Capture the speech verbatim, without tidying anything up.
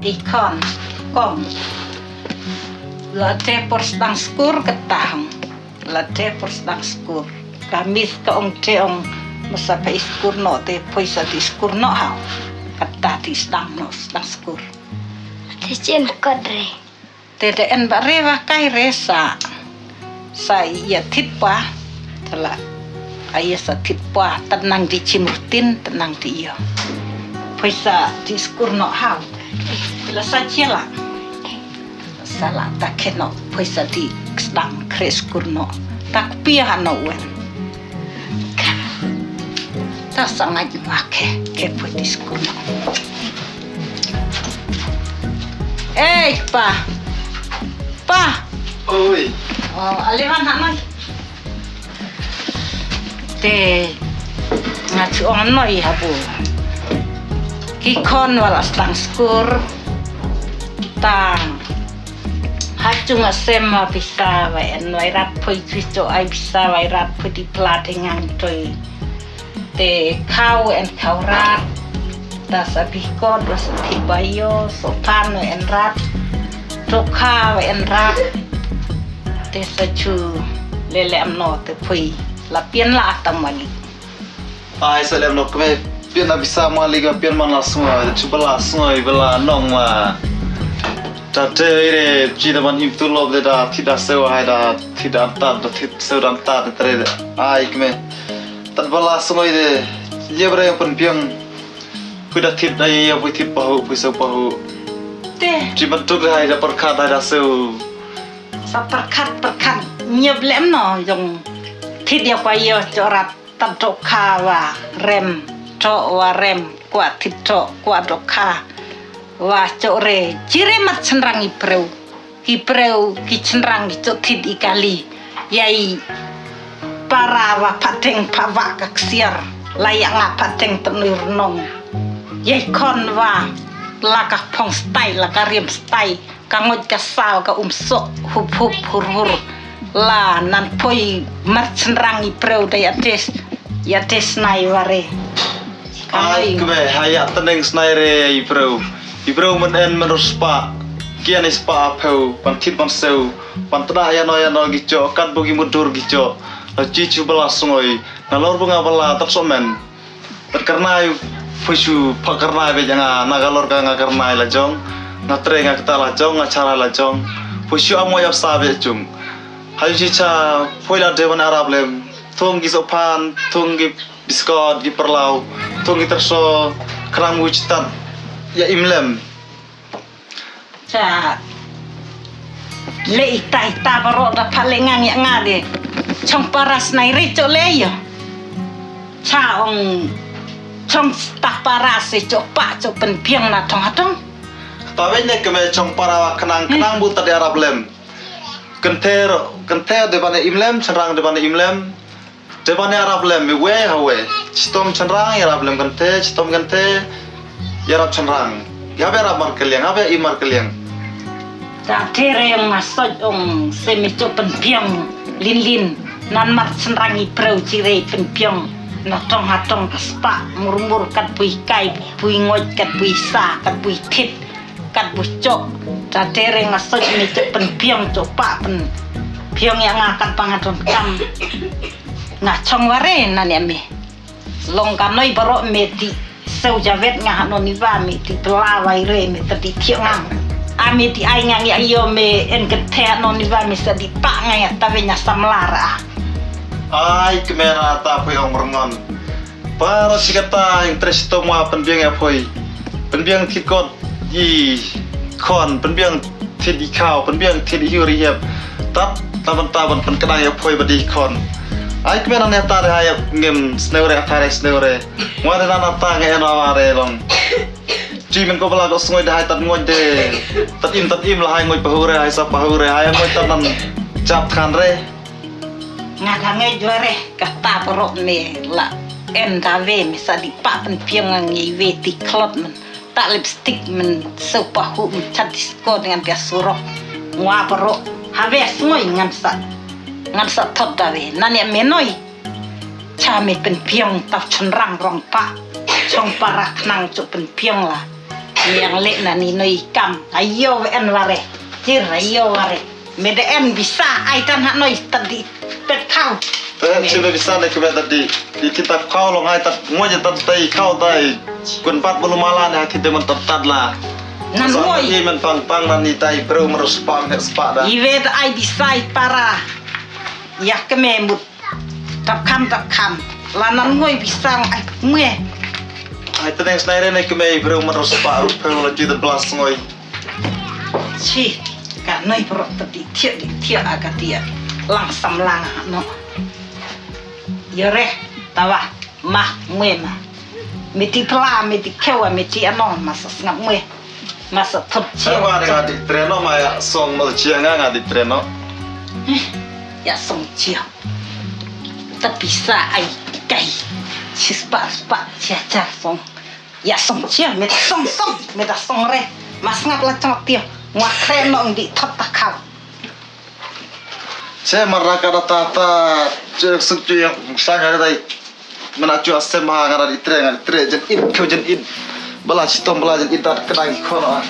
I khon, kong. La te por sdang skur kata hong. La te por sdang skur. Ka miss ka ong te ong. Masa pha i skur noh te poi sa ti skur noh hau. Kata ti sdang noh sdang skur. Te chin kot re. Te te en ba re ba kai re sa. Sa ïa thit pa. Te la. Ai ïa sa thit pa. Tat nang di chim rutin, tat nang di ïa. Poi sa ti skur noh hau. Te la sa chia la. Sa la ta khe noh. Poi sa ti sdang kre skur noh. Ta kpia ha noh wen. Ta sa ngai ma khe. Khe poi ti skur noh. Ei, pa. Pa. Oi. Oh, ale wan ha noi. Te nga chu ong noi ha bu. Ki khon wa la sdang skur. Tang. Ha chung a sem wa pisa wa en wa rat poi chu cho ai pisa wa rat poi di pla te ngang toi. Te khaw en khaw rat. Ta sa bikot wa sa bik bayo, so pan wa en rat. To kha wa en rat. Te sa chu lele am no te phui. La pian la atam wali. Ai sa lem no kme pian a bisa mali ka pian man la sngoi, te chu bala sngoi, bala nong ma. Ta te re chi da man him tu lob de da thi da sew hai da thi da tat da thi sew da tat te re. Ai kme. Tat bala sngoi de, ye bre pun piang. Pui da thit da ye, pui thit pahu, pui sew pahu. Te. Chi ban tuk hai da perkhat hai da sew. Sa perkhat, perkhat. Nyep lem no, jong. Thit ya kwa yo, cho rat, tat to kha wa, rem, to wa rem, kwa thit to, kwa to kha. Wa cho re, chi re mat chenrang i preu. Ki preu, ki chynrang, ki chot thit i kali. Yai para wa phateng phawa ka ksiar. La ya nga phateng tenur nong. Yai khon wa la ka phong stai, la ka riam stai. Ka ngot ka saw, ka um sok, hup hup, hur hur. La nan poi mar chynrang i preu da ya tes, ya tes nai ware. Ai kbe, ha ya teneng snai re i preu. I preu men en men spa. Kian i spa a pheu, pan thit pan sew, pan tda ya no ya no gicho, kat bu gi mudur gicho. Na chi chu bala sngoi, na lor bunga bala tat somen. Tat karnai, phu chu pha karnai be janga, na galor ka nga karnai la jong, nga tre nga kta la jong, nga chara la jong. Phu chu amo yap sa be chung. Hai chi cha, phu la de ban arab lem. Thung gi sophan, thung gi biskot, gi perlau, thung gi terso, krang wu chitat, ya imlem. Cha, le ita ita baro da pha le ngang ya nga de. Chong paras nai re cho le yo. Cha ong chong ta paras e cho pa cho pen piang na thong ha thong. Ta ve ne kme chong para wa khnang khnang bu ta de arab lem. Kenthe ro, kenthe de ban imlem, cherang de ban imlem. Te ban ïarap lem, i we ha we. Chitom chynrang ïarap lem kante, chitom kante ïarap chynrang. Ïa be ïarap mar keliang, ïa be i mar keliang. Ta te re nga sot ong se mi cho pynpiang lin lin. Nan mar chynrang i preu chi re pynpiang. Na tong ha tong ka spa mur mur kat bui kai, bui ngoit, kat bui sa, kat bui thit. Kat bu chok, ta te re nga sot mi chok pynpiang chok pa pynpiang ïa nga kat ba nga don kam. Nga chong ware nan ïa me. Long ka noi baro me ti sew javet nga ha non iwa me ti pla wai re me ta ti thiang nga. A me ti ai nga ngi ayo me en ket the ha non iwa me sa di pa nga ïa ta ve nya samla ra. Ai kmera ta pui ong rngon. Para sikata ing tres toma pynbiang ïa phoi. Pynbiang thit kot i khon, pynbiang thit i khaw, pynbiang thit i hur i hep. Tap, taban taban pynkdang ïa phoi ba di khon. Ai kmen an ïa ta re hai ngim snew re, ta re snew re. Ngwa de nan ta nge en wa re long. Chi men ko bala ko sngoi de hai tat ngoi de. Tat im tat im la hai ngoi pahu re, hai sa pahu re, hai ngoi tat nan chap khan re. Nga ka ngai jua re, kata parok ne la en da ve me sa di pa pynpiang ngi ve ti klot men. Ta lipstick men sew pahu men chat disco dengan pia surok. Ngwa parok, ha ve sngoi ngan sa. Ngan sa thot da ve, nan ya me noi. Cha me pynpiang tau chynrang rong pa. Chong para khnang chok pynpiang la. Yang leh na ni noi kam. Ayo en ware. Tir ayo ware. Me da en bisa ai tan ha noi tadi pet kau. Te chi me bisa ne kme tadi. Di kita kau long ai tat ngoi tat tai kau tai. Kun pat bulu mala ne ha kita man tat tat la. Nan ngoi. Ni man pang pang nan ni tai bro merus pang he spa da. Iwe ta ai bisa i para. Ya kme mut. Tap kham tap kham. La nan ngoi bisa ai mwe. Ai teneng snai re ne kme bro merus pa ru pe la ju de blas ngoi. Chi, ka noi pro tadi thiah di thiah aga dia. Lang sam lang ha no. Yore, tawa, ma, mwe ma. Meti pla, meti kewa, meti ano, masa sngap mwe. Masa thop chi. Ai wa nga di treno ma ya song mal chi nga nga di treno. Ya song chi. Tapi sa ai kai. Chi spa spa chi cha song. Ya song chi, meta song song, meta song re. Mas ngap la chong tio. Ngwa kre nong di thot ta khau. Che maraka da ta ta che suk che yang sang ha dai. Mana chu asem ha nga di tre nga di tre jen in kyo jen in. Bala chitom bala jen in ta kedang khon a.